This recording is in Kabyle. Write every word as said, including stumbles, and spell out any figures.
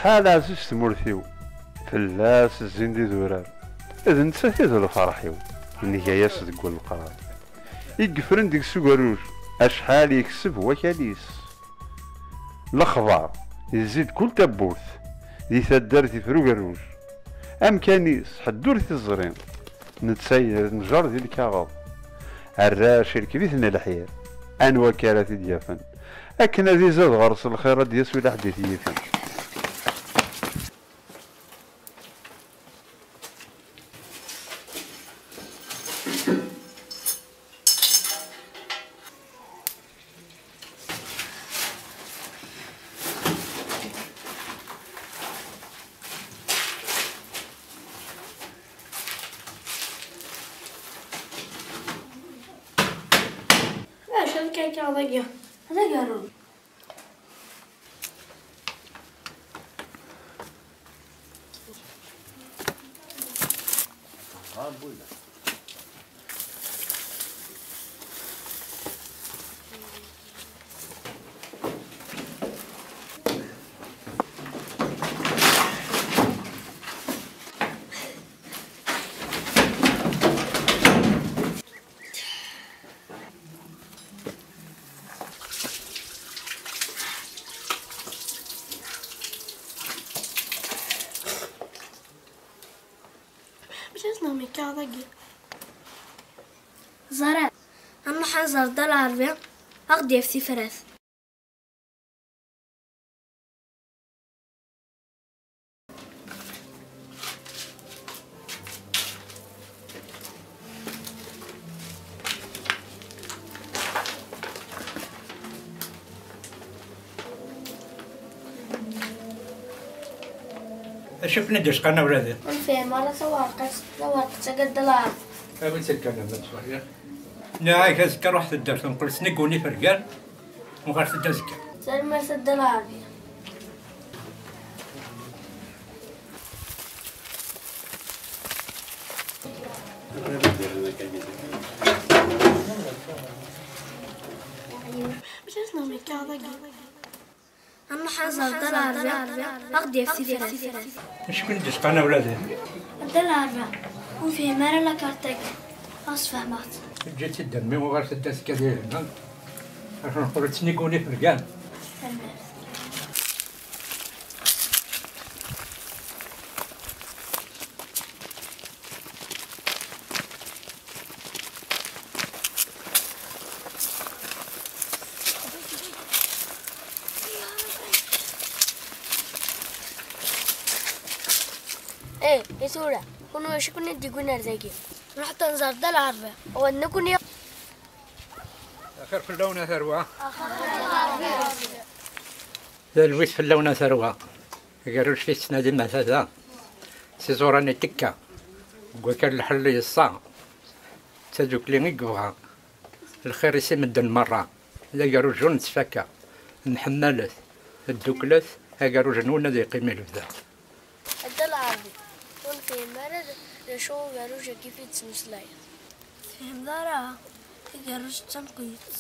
A lɛziz tmurt-iw, fell-as zzin d idurar, d nettat i d lferḥ-iw, nga-yas deg wul leqrar. I yeffren deg-s ugerruj, acḥal yekseb wakal-is. Lexbar, yezzi-d kul tawwurt, di taddart ifra ugerruj. Amkan-is, ḥedd ur t-iẓri, netta yenjer di lkaɣeḍ. Arrac irkeb-iten lḥir, anwa akka ara t-id-yafen? Akken ad izad ɣer-s lxir, ad d-yas ulaḥedd i t-yifen. Acu akka akka dagi? D agerruj. Amek i tessneḍ mi kkaɣ dagi? Ẓran. Ad nruḥ ad nẓer Dda Lɛerbi, ad ɣ-d-yaf tifrat. Acu i ken-id-isqan a wladi? Ur nefhim ara tawerqet, tawerqet-agi n Dda Lɛerbi. Awi-tt-id kan a ma tettwaliḍ. Nniɣ-ak azekka ruḥ taddart n Qels, niguni fergan. Uɣalet-d azekka. Tanemmirt a Dda Lɛerbi. Amek i tessneḍ mi kkaɣ dagi? Ad nruḥ ad nẓer Dda Lɛerbi, ad ɣ-d-yaf tifrat. Acu i ken-d-isqan a wladi? A Dda Lɛerbi, ur nefhim ara la carte-agi. Ad s-fehmeɣ-tt. Eǧǧ-itt-id a mmi, uɣalet-d azekka d yelhan. Ad neqqel ad tt-niguni fergan. Tanemmirt. Eh, i tura, kunwi acu ken-id-yewwin ar dagi? Ruḥet ad nẓer Dda Lɛerbi. Wa d nekni. Axir fell-awen a tarwa. Talwit fell-awen a tarwa. Agerruj fi tettnadim ata da. S iẓuran i tekka. Deg wakal lḥell yeṣṣa. D tadukli i yebɣa. Lxir-is i medden merra. D agerruj ur nettfakka. Mḥemmalet. Dduklet. Agerruj-nwen ad yeqqim i lebda. A Dda Lɛerbi, ur nefhim ara d, d acu ugerruj-agi i d-tettmeslayeḍ. Tefhim ara, agerruj d tanqiyt.